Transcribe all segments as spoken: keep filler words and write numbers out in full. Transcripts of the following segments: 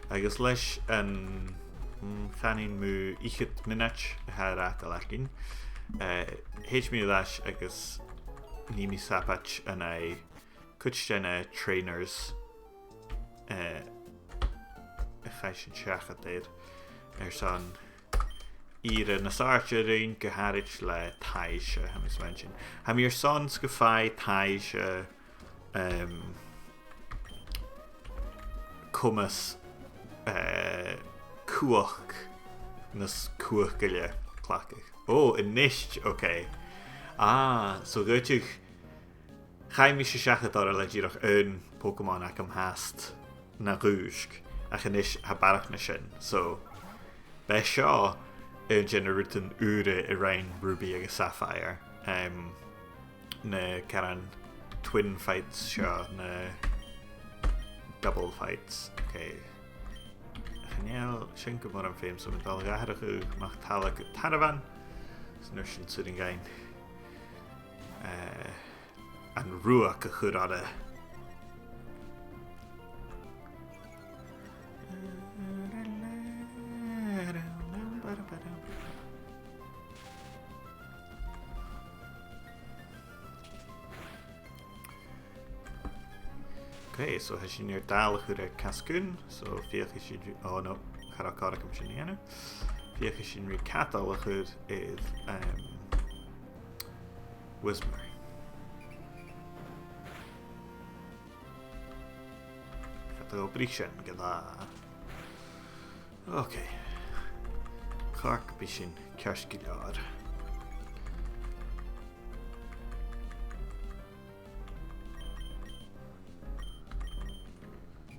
Agus leis an, mm, chanainn mu fhichead mionaid a tha ri fhàgail againn, eh, thèid mi air ais agus nì mi sabaid an aghaidh cuid de na trainers, eh, a chaidh sinn seachad air, airson ìre nas àirde rinn, gu h-àraid le taibhse, tha mi a' smaointinn. Tha mi airson 's gum faigh taibhse, em, comas, eh, cumhachd nas cumhachdaile a chleachdadh. Ò, a-nis, ok. Ah, so dh'fhaodadh chaidh mise seachad orra le dìreach aon Pokémon agam fhathast na dhùisg, ach a-nis tha barrachd na sin. So, b' e seo aon de na rudan ùra a rinn Ruby agus Sapphire. Em, na caran twin fights seo, na double fights. Ok. Chan eil sin gu mòran feum, so bidh mi a' dol a dh'atharrachadh mo mhac-talla gu tarbhan. 'S an uair sin 's urrainn dhuinn, eh, an ruaig a chur oirre. Ok, so tha sinn air dàil a chur air Cascoon, so feuchaidh sinn, oh no, cha robh còir agam sin a dhèanamh. Feuchaidh sinn ri cadal a chur air, em, Whismur. Cha do bhrìgh sin gu math. Ok. Chòrd, bidh sin ceart gu leòr.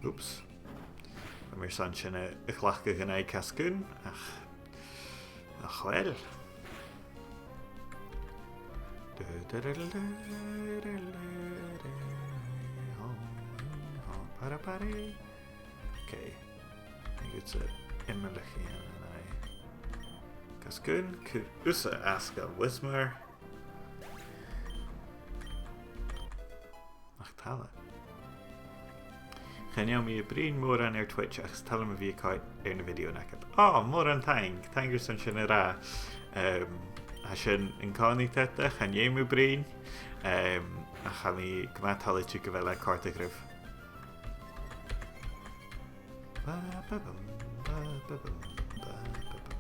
Oops. Bha mi airson sin a, a chleachdadh an aghaidh Cascoon, ach, ach uill. Ok. Agus, eh, imlich an aghaidh Cascoon, cuir thusa às dha Whismur. Ach talla. Chan eil mi a' bruidhinn mòran air Twitch, ach 's toil leam a bhith a' coimhead air na videothan agad. Ò, mòran taing. Taing airson sin a ràdh. Em, tha sin an-còmhnaidh taghta, chan fheum thu bruidhinn. Em, ach tha mi gu math toilichte gu bheil e a' còrdadh ribh. Ba, ba, bum, ba, ba, bum, ba, ba, bum.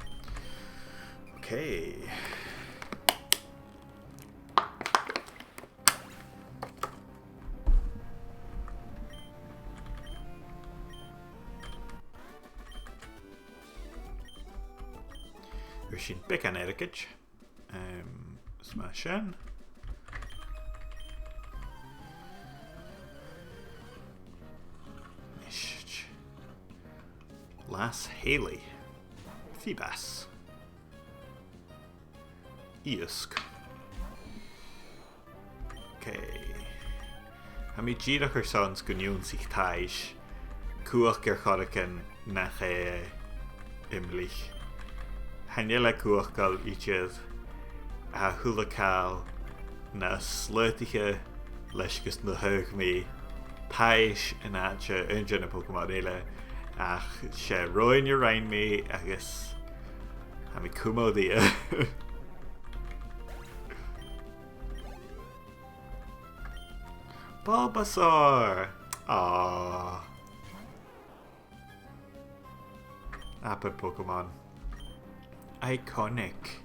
Ok. Bheir sinn beagan airgid. Em, 's math sin. Nis. Las Haley. Feebas. Iasg. Ok. Tha mi dìreach airson 's gun ionnsaich taibhse cumhachd air choreigin nach e imlich. Chan eil e cumhachdail idir, tha a h-uile càil nas slaodaiche leis gus an do thagh mi taibhse an àite aon de na Pokémon eile, ach 's e roghainn a rinn mi agus tha mi coma dheth. Bulbasaur! Aww. Abair Pokémon. Iconic.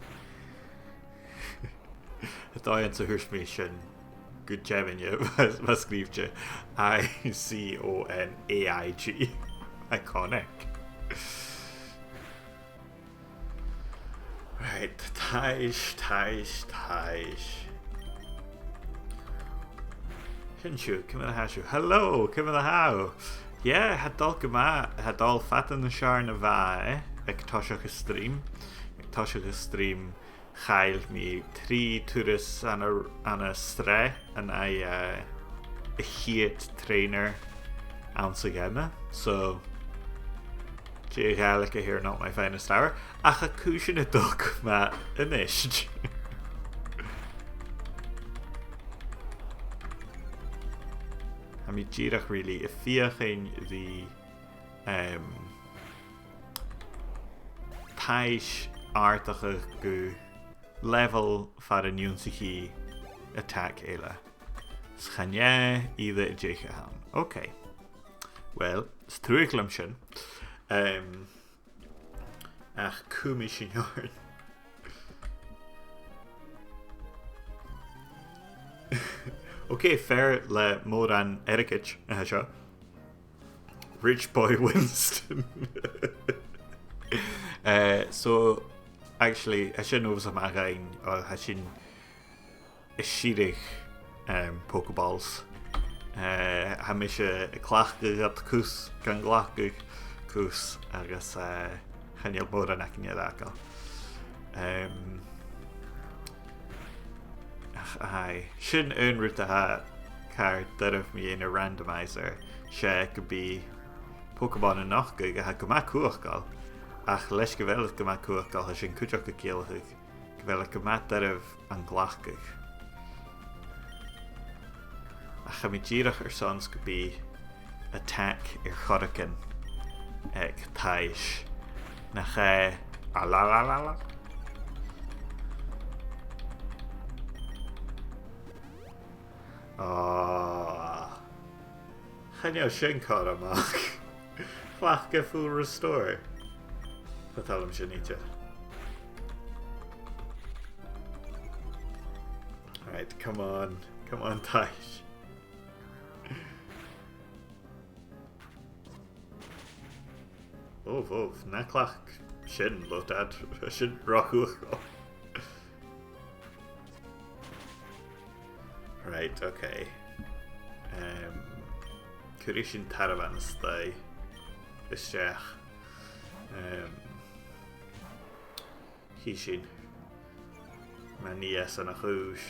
Tha dòigh anns a thuirt mi sin gu deimhinne, bha, bha sgrìobhte I C O N A I G. Iconic. Right, taibhse, taibhse, taibhse. Sin sibh, ciamar a tha sibh? Hello, ciamar a tha thu? Yeah, tha dol gu math, tha dol fada nas fheàrr na bha e aig toiseach an stream. Aig toiseach an stream, chaill mi trì turas ann an, ann an sreath an aghaidh, eh, a' chiad trainer anns a' gheama. So, dè a' Ghàidhlig a th' air "not my finest hour"? Ach tha cùisean a' dol gu math a-nis. Tha mi dìreach really a' feuchainn ri em, taibhse àrdachadh gu level far an ionnsaich i attack eile. 'S chan e iad a deich a th' ann. Ok. Well, 's truagh leam sin. Em, ach cumaidh sinn oirnn. Ok, fear le mòran airgid a tha seo. Rich Boy Winston. Eh, so, actually, tha sin uabhasach math againn, oir tha sinn a' sireadh, em, Pokeballs. Eh, tha mise a' cleachdadh iad cus, gan glacadh cus, agus, eh, chan eil mòran againne air fhàgail. Em, ach, aye. Sin aon rud a tha car doirbh mu dheidhinn randomizer, 's e gum bi Pokémon a' nochdadh a tha gu math cumhachdail, ach leis gu bheil iad gu math cumhachdail, tha sin cuideachd a' ciallachadh gu bheil e gu math doirbh an glacadh. Ach tha mi dìreach airson 's gum bi attack air choreigin aig taibhse. Nach e, a la la la la. Ah. Chan eil sin còir a-mach. Chleachd e full restore. Cha toil leam sin idir. Right, come on. Come on, taibhse. Ò, bhò, na cleachd sin, Lotad. Sin ro chumhachdail. Right, ok. Em, cuiridh sinn Taravan a-staigh. A-steach. Em, chì sinn. Ma nì e san a' chùis.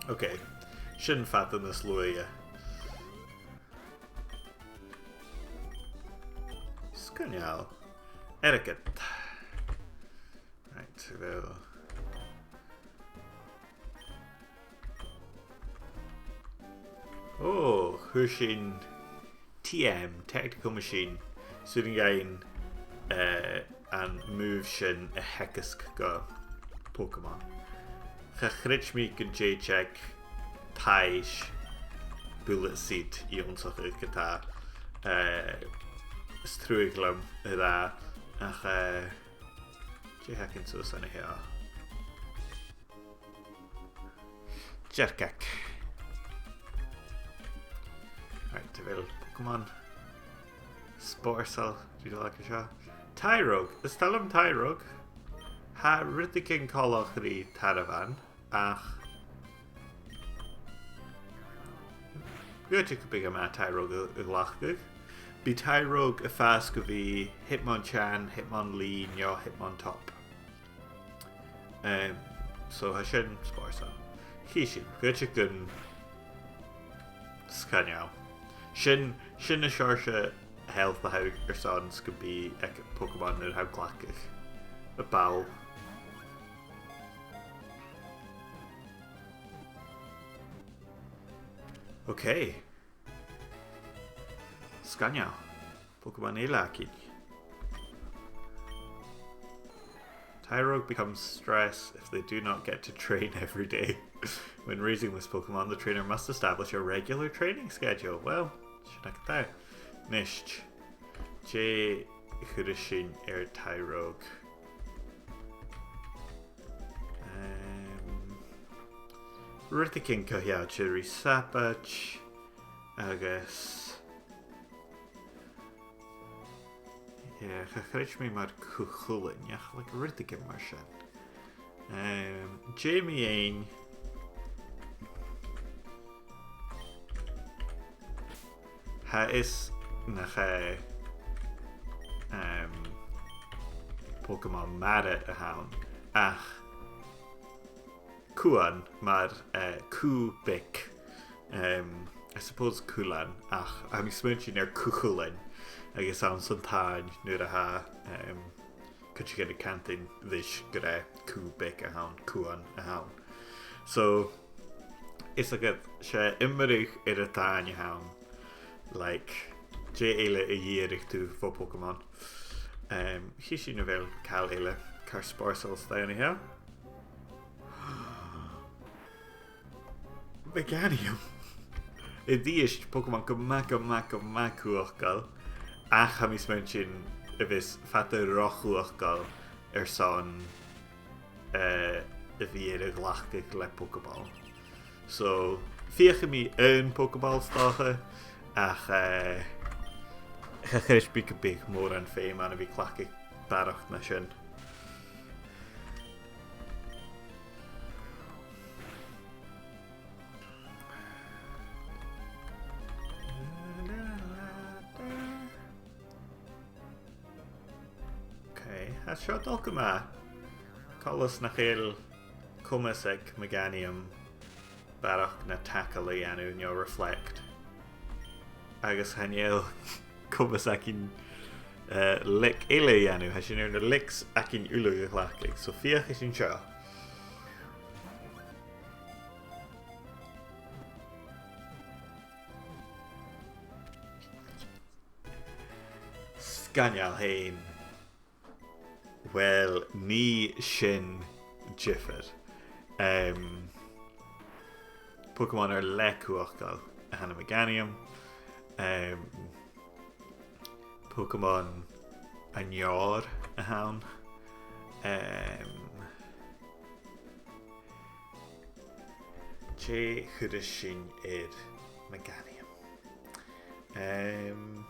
Ok. Sin fada nas luaithe. Sgoinneil. Airgead. Right, well. Ò, chuir sinn T M, Tactical Machine, 's urrainn dhuinn, eh, an move sin a theagasg gu Pokémon. Cha chreid mi gun tèid aig taibhse Bullet Seed ionnsachadh ge-tà, eh, 's truagh leam a ràdh, ach, eh, dè th' againn suas an seo? Jerkak. Right, a bheil Pokémon spòrsail ri fhaighinn an seo? Tyrogue. Is toil leam Tyrogue. Tha rudeigin coltach ri Taravan, ach dh'fhaodte gum biodh e math Tyrogue a, a ghlacadh. Bidh Tyrogue a' fàs gu bhith Hitmonchan, Hitmonlee, no Hitmontop. Em, so tha sin spòrsail. Chì sinn, dh'fhaodte gun sgoinneil. Sin, sin an seòrsa health a th' airson 's gum bi aig Pokémon nuair a tha thu a' glacadh a' bhall. Ok. Sgoinneil. Pokémon eile againn. Tyrogue becomes stressed if they do not get to train every day. When raising this Pokemon, the trainer must establish a regular training schedule. Well, sin agad e. Nist. Dè chuireas sinn air Tyrogue? Em, rudeigin co-cheangailte ri Sappach agus, yeah, cha chreid mi mar cù-chulainn, ach, like, rudeigin mar sin. Em, dè mu dheidhinn, tha fhios nach e, em, Pokémon mara a th' ann, ach cuan mar, eh, cù beag, em, I suppose cuilean, ach tha mi a' smaointinn air cuchulainn, agus anns an t-Spàinn nuair a tha, um, cuideigin a' cantainn ris gur e cù beag a th' ann, cuan a th' ann. So, is e gu, 's e iomradh air an t-Spàinn a th' ann, like, dè eile a dh'iarradh tu bho Pokémon. Um, chì sinn a bheil càil eile car spòrsail a-staigh an seo. Meganium. Is e Pokémon gu math, gu math, gu math cumhachdail, ach tha mi a' smaointinn a bhios fada ro chumhachdail airson, eh, a bhith air a ghlacadh le Pokéball. So, feuchaidh mi aon Pokéball 's dòcha, ach, eh, cha chreid mi gum bi mòran feum ann a bhith a' cleachdadh barrachd na sin. Ok, tha seo a' dol gu math. Coltas nach eil comas aig Meganium barrachd na tackle a dhèanamh no reflect. Agus chan eil comas againn, eh, lick eile a dhèanamh. Tha sinn air na licks againn uile a chleachdadh. So feuchaidh sinn seo. Sgoinneil fhèin. Uill, nì sin diofar. Em, Pokémon air leth cumhachdail a th' ann am Meganium. Em, Pokémon an leòr a th' ann. Em, dè chuireas sinn air Meganium? Em,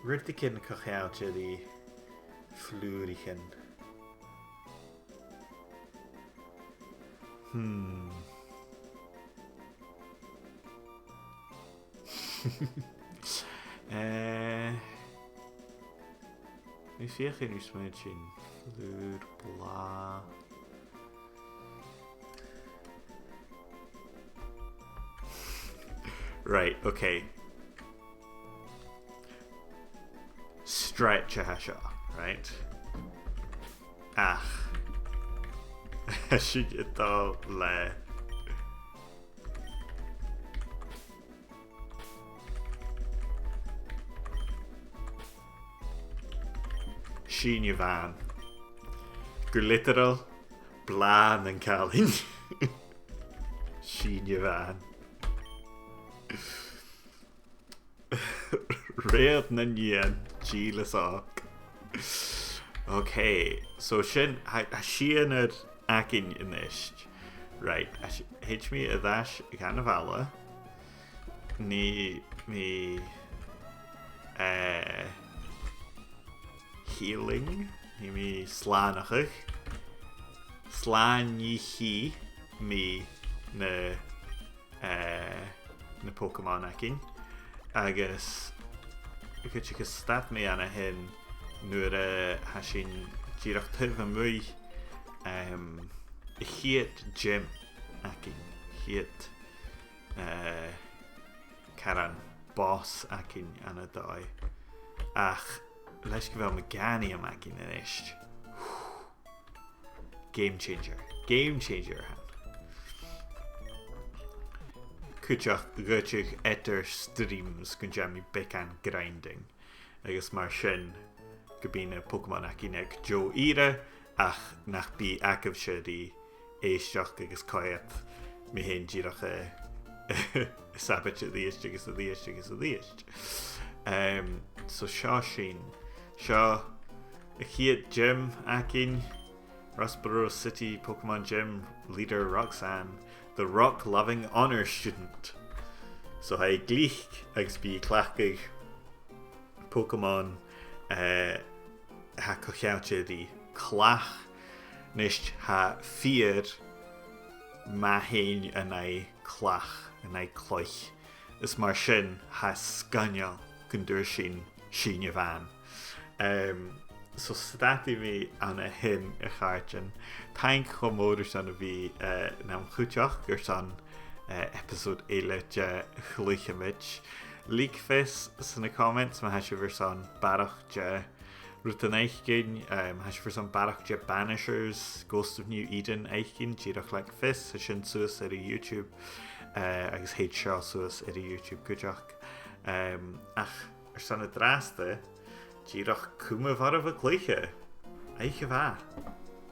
Rudeigin co-cheangailte ri flùraichean. Hmm. Eh, mi feuchainn ri smaointinn. Flùr blàth. Right, ok. Stretch a tha seo, right? Ach. Tha sinn a' dol le sìne bhàn. Gu literal, blàth nan càlainn. Sìne bhàn. Rèir nan nighean, dìleas òg. Ok, so sin, tha, tha sianar againn a-nis. Right, tha s-, thèid mi air ais dhan a' bhaile. Nì mi, eh, healing, nì mi slànachadh. Slànaichidh mi na, eh, na Pokémon againn. Agus, agus stad mi an sin nuair a tha sinn dìreach taobh a-muigh, em, a' chiad gym againn, a' chiad, eh, caran boss againn ann an dòigh. Ach leis gu bheil Meganium againn a-nis. Game changer. Game changer, a th' ann. Cuideachd, dh'fhaodadh eadar streams gun dèan mi beagan grinding. Agus mar sin, gum bi na Pokémon againn aig deagh ìre, ach nach bi agaibhse ri èisteachd agus coimhead mi fhèin dìreach, eh, sabaid a-rithist agus a-rithist agus a-rithist. Em, so seo sinn. Seo a' chiad gym againn, Rustboro City Pokémon Gym, leader Roxanne, the rock-loving honor student. So tha i glic agus bidh i a' cleachdadh Pokémon, eh, a tha co-cheangailte ri clach. A-nis, tha fir math fhèin an aghaidh clach, an aghaidh cloich. Is mar sin, tha e sgoinneil gun d' fhuair sinn sìne bhàn. Em, so stadaidh mi an sin, a chàirdean. Taing cho mòr airson a bhith, eh, nam chuideachd airson eh, episode eile de Chluicheamaid. Leig fios sna comments ma tha sibh airson barrachd de rudan fhaicinn, um, tha sibh airson barrachd de Banishers, Ghost of New Eden fhaicinn, dìreach leig fios, tha sin suas air a' YouTube, eh, agus thèid seo suas air a' YouTube cuideachd. Um, ach airson an-dràsta, dìreach cumaibh oirbh a' cluiche. Oidhche mhath.